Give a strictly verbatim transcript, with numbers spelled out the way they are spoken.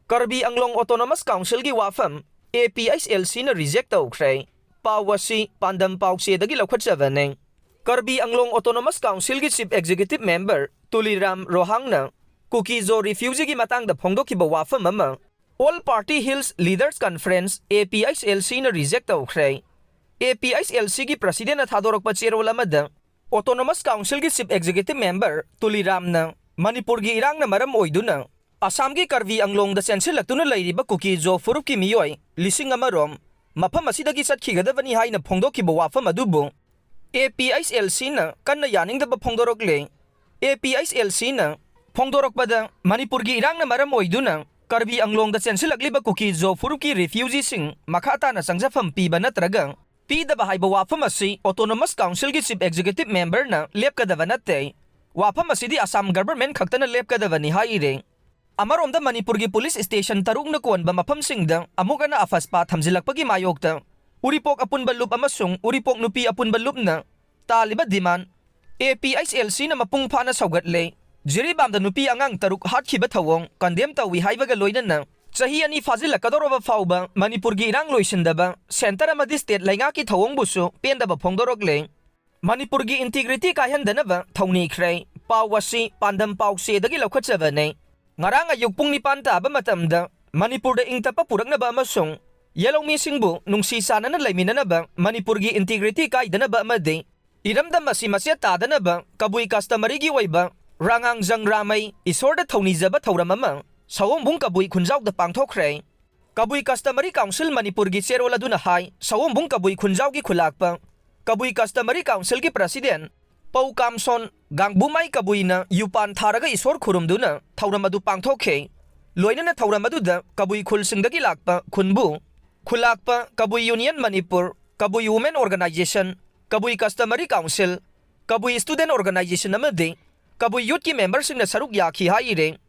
ꯀꯔꯕꯤ ꯑꯪꯂꯣꯡ autonomous ꯀꯥꯎꯟꯁꯤꯜꯒꯤ ꯋꯥꯐꯝ APHLCꯅ reject ꯇꯧꯈ꯭ꯔꯦ꯫ ꯄꯥꯎ ꯑꯁꯤ ꯄꯥꯟꯗꯝ ꯄꯥꯎꯆꯦꯗꯒꯤ ꯂꯧꯈꯠꯆꯕꯅꯤ꯫ ꯀꯔꯕꯤ ꯑꯪꯂꯣꯡ ꯑꯣꯇꯣꯅꯣꯃꯁ ꯀꯥꯎꯟꯁꯤꯜꯒꯤ Chief Executive Member ꯇꯨꯂꯤꯔꯥꯝ ꯔꯣꯍꯥꯡꯅ ꯀꯨꯀꯤ-ꯖꯣ refugeeꯒꯤ ꯃꯇꯥꯡꯗ ꯐꯣꯡꯗꯣꯛꯈꯤꯕ ꯋꯥꯐꯝ ꯑꯃ All Party Hills Leaders Conference, APHLCꯅ reject ꯇꯧꯈ꯭ꯔꯦ꯫ APHLCꯒꯤ presidentꯅ ꯊꯥꯗꯣꯔꯛꯄ ꯆꯦꯔꯣꯜ ꯑꯃꯗ Autonomous Councilꯒꯤ Chief Executive Member ꯇꯨꯂꯤꯔꯥꯝꯅ ꯃꯅꯤꯄꯨꯔꯒꯤ ꯏꯔꯥꯡꯅ ꯃꯔꯝ ꯑꯣꯏꯗꯨꯅ ꯑꯁꯥꯝꯒꯤ ꯀꯔꯕꯤ ꯑꯪꯂꯣꯡꯗ ꯆꯦꯟꯁꯤꯜꯂꯛꯇꯨꯅ ꯂꯩꯔꯤꯕ ꯀꯨꯀꯤ-ꯖꯣ ꯐꯨꯔꯨꯞꯀꯤ ꯃꯤꯑꯣꯏ ꯂꯤꯁꯤꯡ ꯑꯃ ꯔꯣꯝ ꯃꯐꯝ ꯑꯁꯤꯗꯒꯤ ꯆꯠꯈꯤꯒꯗꯕꯅꯤ ꯍꯥꯏꯅ ꯐꯣꯡꯗꯣꯛꯈꯤꯕ ꯋꯥꯐꯝ ꯑꯗꯨꯕꯨ APHLCꯅ ꯀꯟꯅ ꯌꯥꯅꯤꯡꯗꯕ ꯐꯣꯡꯗꯣꯔꯛꯂꯦ꯫ APHLCꯅ ꯐꯣꯡꯗꯣꯔꯛꯄꯗ, ꯃꯅꯤꯄꯨꯔꯒꯤ ꯏꯔꯥꯡꯅ ꯃꯔꯝ ꯑꯣꯏꯗꯨꯅ ꯀꯔꯕꯤ ꯑꯪꯂꯣꯡꯗ ꯆꯦꯟꯁꯤꯜꯂꯛꯂꯤꯕ ꯀꯨꯀꯤ-ꯖꯣ ꯐꯨꯔꯨꯞꯀꯤ refugeeꯁꯤꯡ ꯃꯈꯥ ꯇꯥꯅ ꯆꯪꯖꯐꯝ ꯄꯤꯕ ꯅꯠꯇ꯭ꯔꯒ ꯄꯤꯗꯕ ꯍꯥꯏꯕ ꯋꯥꯐꯝ ꯑꯁꯤ Autonomous Councilꯒꯤ Chief Executive Memberꯅ ꯂꯦꯞꯀꯗꯕ ꯅꯠꯇꯦ꯫ ꯋꯥꯐꯝ ꯑꯁꯤꯗꯤ ꯑꯁꯥꯝ government ꯈꯛꯇꯅ ꯂꯦꯞꯀꯗꯕꯅꯤ ꯍꯥꯏꯔꯤ꯫ ꯑꯃꯔꯣꯝꯗ ꯃꯅꯤꯄꯨꯔꯒꯤ police station ꯇꯔꯨꯛꯅ ꯀꯣꯟꯕ ꯃꯐꯝꯁꯤꯡꯗ ꯑꯃꯨꯛ ꯍꯟꯅ AFSPA ꯊꯝꯖꯤꯜꯂꯛꯄꯒꯤ ꯃꯥꯌꯣꯛꯇ ꯎꯔꯤꯄꯣꯛ ꯑꯄꯨꯟꯕ ꯂꯨꯞ ꯑꯃꯁꯨꯡ ꯎꯔꯤꯄꯣꯛ ꯅꯨꯄꯤ ꯑꯄꯨꯟꯕ ꯂꯨꯞꯅ ꯇꯥꯜꯂꯤꯕ demand APHLCꯅ ꯃꯄꯨꯡ ꯐꯥꯅ ꯁꯧꯒꯠꯂꯦ꯫ ꯖꯤꯔꯤꯕꯥꯝꯗ ꯅꯨꯄꯤ ꯑꯉꯥꯡ ꯇꯔꯨꯛ ꯍꯥꯠꯈꯤꯕ ꯊꯧꯑꯣꯡ condemn ꯇꯧꯏ ꯍꯥꯏꯕꯒ ꯂꯣꯏꯅꯅ ꯆꯍꯤ ꯑꯅꯤ ꯐꯥꯖꯤꯜꯂꯛꯀꯗꯧꯔꯕ ꯐꯥꯎꯕ ꯃꯅꯤꯄꯨꯔꯒꯤ ꯏꯔꯥꯡ ꯂꯣꯏꯁꯤꯟꯗꯕ centre ꯑꯃꯗꯤ state ꯂꯩꯉꯥꯛꯀꯤ ꯊꯧꯑꯣꯡꯕꯨꯁꯨ ꯄꯦꯟꯗꯕ ꯐꯣꯡꯗꯣꯔꯛꯂꯦ꯫ ꯃꯅꯤꯄꯨꯔꯒꯤ integrity ꯀꯥꯏꯍꯟꯗꯅꯕ ꯊꯧꯅꯤꯈ꯭ꯔꯦ꯫ ꯄꯥꯎ ꯑꯁꯤ ꯄꯥꯟꯗꯝ ꯄꯥꯎꯆꯦꯗꯒꯤ ꯂꯧꯈꯠꯆꯕꯅꯤ꯫ ꯉꯔꯥꯡ ꯑꯌꯨꯛ ꯄꯨꯡ ꯅꯤꯄꯥꯟ ꯇꯥꯕ ꯃꯇꯝꯗ ꯃꯅꯤꯄꯨꯔꯗ ꯏꯪ ꯇꯞꯄ ꯄꯨꯔꯛꯅꯕ ꯑꯃꯁꯨꯡ ꯌꯦꯜꯍꯧꯃꯤꯁꯤꯡꯕꯨ ꯅꯨꯡꯁꯤ ꯆꯥꯟꯅꯅ ꯂꯩꯃꯤꯟꯅꯅꯕ, ꯃꯅꯤꯄꯨꯔꯒꯤ integrity ꯀꯥꯏꯗꯅꯕ ꯑꯃꯗꯤ ꯏꯔꯝꯗꯝ ꯑꯁꯤ ꯃꯆꯦꯠ ꯇꯥꯗꯅꯕ ꯀꯕꯨꯏ customaryꯒꯤ ꯑꯣꯏꯕ ꯔꯥꯉꯥꯡꯖꯪ ꯔꯥꯃꯩ ꯏꯁꯣꯔꯗ ꯊꯧꯅꯤꯖꯕ ꯊꯧꯔꯝ ꯑꯃ ꯁꯑꯣꯝꯕꯨꯡ ꯀꯕꯨꯏ ꯈꯨꯟꯖꯥꯎꯗ ꯄꯥꯡꯊꯣꯛꯈ꯭ꯔꯦ꯫ ꯀꯕꯨꯏ Customary Council ꯃꯅꯤꯄꯨꯔꯒꯤ ꯆꯦꯔꯣꯜ ꯑꯗꯨꯅ ꯍꯥꯏ, ꯁꯑꯣꯝꯕꯨꯡ ꯀꯕꯨꯏ ꯈꯨꯟꯖꯥꯎꯒꯤ ꯈꯨꯂꯥꯛꯄ ꯀꯕꯨꯏ Customary Councilꯒꯤ president ꯄꯧ ꯀꯥꯝꯁꯣꯟ ꯒꯥꯡꯕꯨꯃꯥꯏ ꯀꯕꯨꯏꯅ ꯌꯨꯄꯥꯟ ꯊꯥꯔꯒ ꯏꯁꯣꯔ ꯈꯨꯔꯨꯝꯗꯨꯅ ꯊꯧꯔꯝ ꯑꯗꯨ ꯄꯥꯡꯊꯣꯛꯈꯤ꯫ ꯂꯣꯏꯅꯅ ꯊꯧꯔꯝ ꯑꯗꯨꯗ ꯀꯕꯨꯏ ꯈꯨꯜꯁꯤꯡꯗꯒꯤ ꯂꯥꯛꯄ ꯈꯨꯟꯕꯨ, ꯈꯨꯂꯥꯛꯄ, ꯀꯕꯨꯏ Union ꯃꯅꯤꯄꯨꯔ, ꯀꯕꯨꯏ Women Organisation, ꯀꯕꯨꯏ Customary Council, ꯀꯕꯨꯏ Student Organisation ꯑꯃꯗꯤ ꯀꯕꯨꯏ youthꯀꯤ memberꯁꯤꯡꯅ ꯁꯔꯨꯛ ꯌꯥꯈꯤ ꯍꯥꯏꯔꯦ꯫